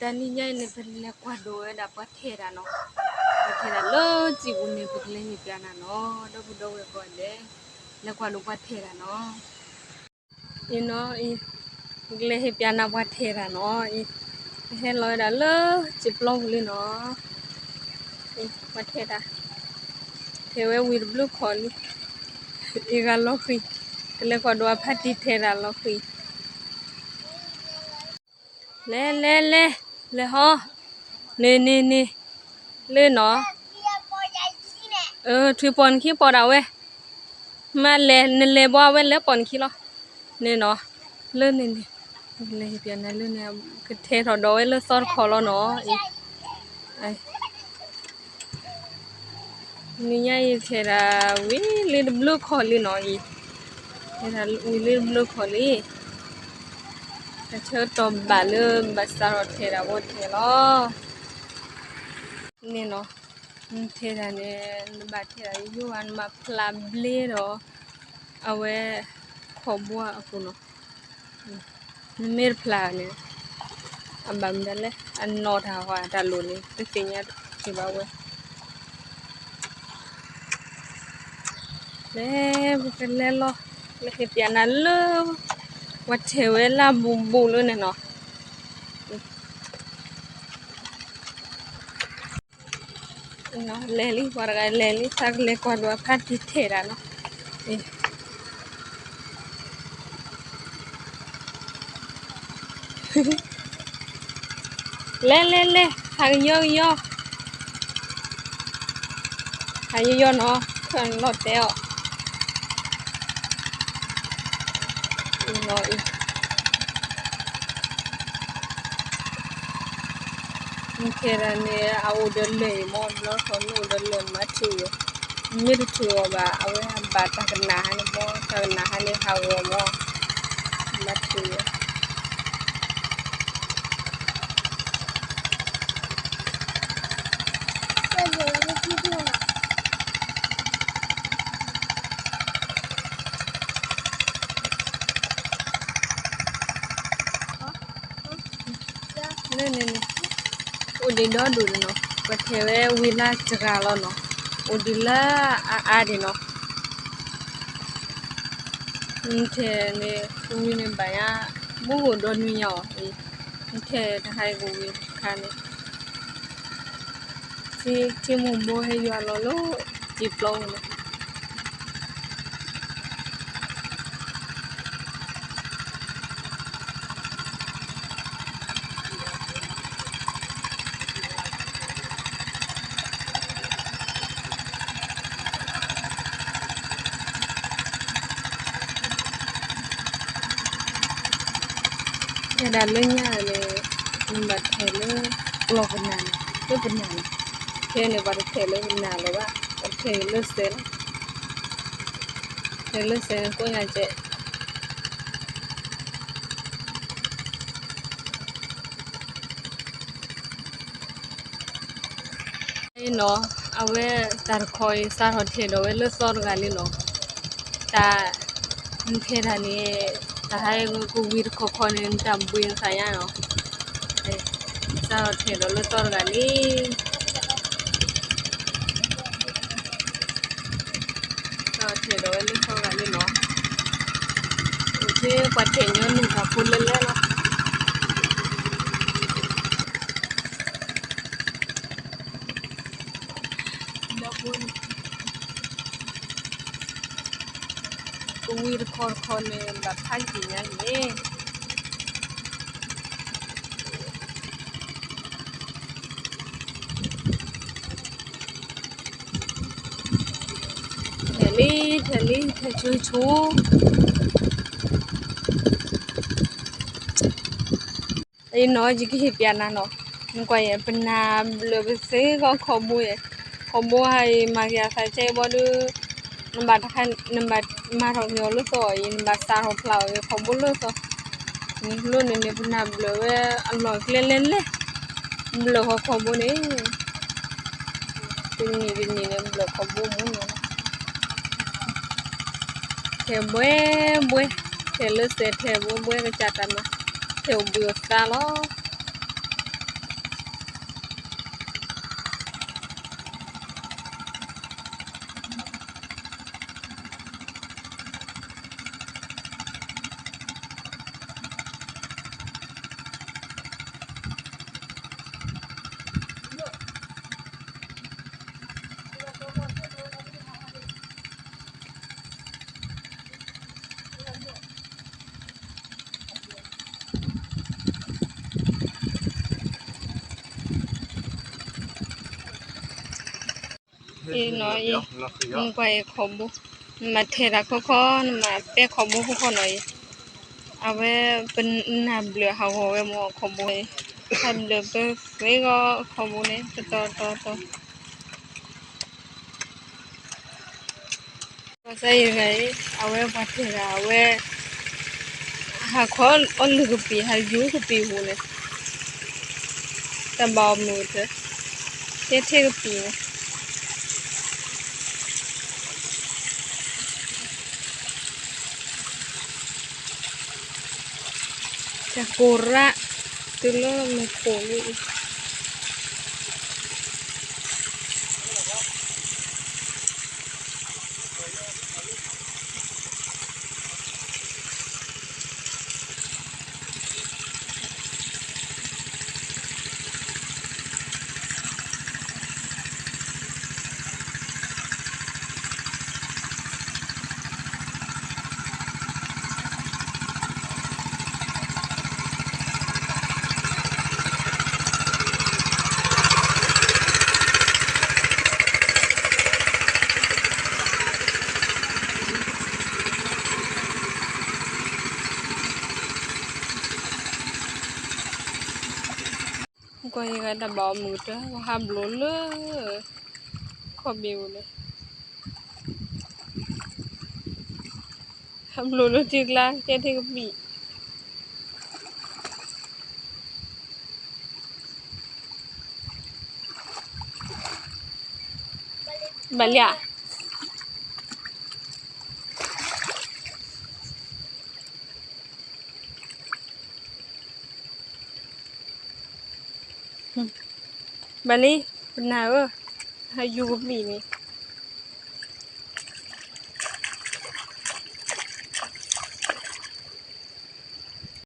တနံၤညါအံၤန့ၣ် ပလဲၤကွၢ်ဒိးဝဲဒၣ်ပှၤထဲးတၢ်နီၤ, ပှၤထဲးတၢ်လၢစံာ်ပူၤန့ၣ် ပကလဲၤဟ့ၣ်ပၠးနၤနီၤ, ဒီပုၢ်ဒီဝဲၢ်ကိးဂၤဒဲး, လဲၤကွၢ်ဒိးပှၤထဲးတၢ်နီၤ. အံၤနီၤအံၤ, ပကလဲၤဟ့ၣ်ပၠးနၤပှၤထဲးတၢ်နီၤအံၤ, ပဟဲလီၤဝဲဒၣ်လၢစံာ်ပျီပူၤလံနီၤ, ပှၤထဲးတၢ်, ထဲးဝဲဝံၤတဘျုးခီၣ်လံ, အ့ၣ်ဂၤလီၤဃံၤ, ကလဲၤကွၢ်ဒိးအဖါတံၢ်ထဲးတၢ်လီၤဃံၤ လဲၤ လဲၤ လဲၤ လဲၤဟီ, န့ၣ် န့ၣ် န့ၣ်, လၢနီၤ, ထွံၣ်ပိာ်နခံပိာ်ဒၣ်ဝဲ, မ့ၢ်လဲၤ နလဲၤဘၣ်ဝဲလၢပိာ်နခံလီၤ, န့ၣ်နီၤ, လၢန့ၣ်န့ၣ်, လဲၤဟ့ၣ်ပၠးနၤလၢန့ၣ်, ကထဲးထီၣ်ဒီးဝဲလၢသီတခီလီၤနီၤ, အံၤ နံၤညါအံၤထဲးဒၣ်ဝံၤလၢတဘျုးခီၣ်လံနီၤအံၤ, ထဲးဒၣ်ဝံၤလၢတဘျုးခီၣ်လံ, ကဆၢကတီၢ်ဘၣ်လၢဘၣ်စးထီၣ်ထဲးဒၣ်ဝဲထဲးလီၤ, န့ၣ်နီၤ, နထဲးဒၣ်န့ၣ် နဘၣ်ထဲးဒၣ်ယိယိဘၣ် နဘၣ်ဖျါဘျ့ဒီး အဝဲ ခီၣ်ဘိအပူၤနီၤ, နမ့ၢ်တဖျါန့ၣ် အဘၣ်မနုၤလဲၣ် အနီၢ်တၢ်ဟးတၢ်လိၤန့ၣ် တသ့ၣ်ညါတဘၣ်ဝဲ လဲၤ ပကလဲၤလီၤ လဲၤဟ့ၣ်ပၠးနၤလၢ ပှၤထဲးဝဲလၢဘူးဘူးလၢန့ၣ်နီၤ, လဲၤလံ ပှၤတဂၤလဲၤလံ သးကလဲၤကွၢ်ဒိးအဖါတံၢ်ထဲးတၢ်နီၤ, လဲၤ လဲၤ လဲၤ ဟးကယီကယီ ဟးယီယီနီၤ ခၢၣ်လီၤတဲအီၤ, နထဲးဒၣ်န့ၣ် အအိၣ်ဒီးလၢၢ်အံၤမ့ၢ် ဘျီထီၣ်မ့ၢ်အိၣ်ဒီးလၢၢ်မၤထုးအီၤ, မ့ၢ်တထုးအီၤဘၣ် အဝဲဘၣ်တၢ်ကနၣ်ဟါန့ၣ်မ့ၢ် တၢ်ကနၣ်ဟါန့ၣ်ဟးဂီၤမ့ၢ် မၤထုးအီၤ လၢန့ၣ်န့ၣ် အိၣ်ဒံးဒီဒူၣ်န့ၣ်နီၤ ပှၤထဲးဝဲဝံၤလၢတဂၤလီၤနီၤ အိၣ်ဒံးလၢအအါဒံးနီၤ နထဲးန့ၣ် ကဝံၤန့ၣ်ဘၣ်ယါ မ့ၢ်အိၣ်ဒီးနွံညါအီၤ နထဲးတဟါအံၤကဝံၤတခါန့ၣ် ထံမူးဘိဟဲယွၤလီၤလၢ စံာ်ပျီပူၤန့ၣ် တဲဒၣ်လၢညါန့ၣ် နဘၣ်ထဲးလၢ ကျီၢ်ပနၢ်န့ၣ် လၢပနၢ်န့ၣ် ခဲန့ၣ် ပှၤတထဲးလၢပနၢ်လၢၤဘၣ် ပှၤတထဲးလၢစဲးလီၤ ထဲးလၢစဲးန့ၣ်ကိးညါကဲး နီၤ အဝဲတၢ်တခီအံၤ စးထီၣ်ထဲးဒီးဝဲလၢသီတဂၤလံနီၤ တၢ် နထဲးတၢ်န့ၣ် တၢ်ဟဲကဝံၤတခီခီန့ၣ် နတၢ်ဘှံးနသးညါနီၤ စးထီၣ်ထဲးဒီးလၢသီတဂၤလံ စးထီၣ်ထဲးဒီးဝဲလၢသီတဂၤလံနီၤ အိၣ်ထဲပှၤထဲးညီနုၢ်တၢ်ဖိလဲၣ်လဲၣ်လီၤ ကဝံၤတခီတခီန့ၣ် ဘၣ်ဖးယံာ်ညါန့ၣ် ထဲးလံ ထဲးလံ ထဲးဆူဆူ အံၤနီၤ ယကဟ့ၣ်ပျးနၤနီၤ နကွၢ်ယဲ ပနၢ်ဘျၢၣ်ပသ့ကီၢ်ခီဘိယဲ ခီဘိဟါအံၤ မၤက့ၤအသးကဲဘီဒု နဘၣ်တခါ နဘၣ်မၤထီၣ်က့ၤအီၤလၢသီအံၤ နဘၣ်စးထီၣ်ဖျါအီၤက့ၤခီဘိလၢသီ လၢန့ၣ်န့ၣ် ပနၢ်ဘျၢၣ်ဝဲအလီၢ်ကျဲလဲၣ်လဲၣ် ဘျၢၣ်ဃီခီဘိန့ၣ် တနံၤတနံၤန့ၣ် ဘျၢၣ်ခီဘိမ့ၢ်နီၤ ထဲးဘှဲဘှဲ ထဲးလၢစဲးထဲးဘှဲဘှဲကစၢ်တၢ်မၤ ထဲးအိၣ်ဘှံးအိၣ်သါလီၤ နီၤအံၤ, ကွၢ်အံၤခီဘိ, နမၤထဲတၢ်ခီခီ, နမၤပဲခီဘိခီခီနီၤအံၤ, အဝဲပနၢ်ဘျၢၣ်ဟးဂီၤဝဲမ့ၢ်ခီဘိအံၤ, ဟးဘျၢၣ်ပသ့ဂီၤခီဘိန့ၣ် တတီၤတီၤတီၤ ကစၢ်ယွၤအံၤ အဝဲပှၤတဲဒၣ်အဝဲ ဟးခီအီၣ်လုၢ်ကပံာ် ဟးယူၤကပံာ်ပူၤန့ၣ်, တၢ်ဘၣ်အီၤမုာ်တၢ်, ကဲထီၣ်ကပံာ်န့ၣ်, တၢ်ကိၤရး တုၤလၢမ့ၢ်ခိၣ်လံအံၤ ကွၢ်ယဂၤတၢ်ဘၣ်အီၤမုာ်တၢ် ပှၤဟးဘျီလၢ ခီၣ်ဘ့ၣ်ပူၤန့ၣ်, ဟးဘျီလၢထံကျါ ကဲထီၣ်ကပံာ် ဘၣ်လံဧါ, ဘၣ်လံ, ပနၢ်ဧၢ, ဟးယူၤကပံာ်န့ၣ်,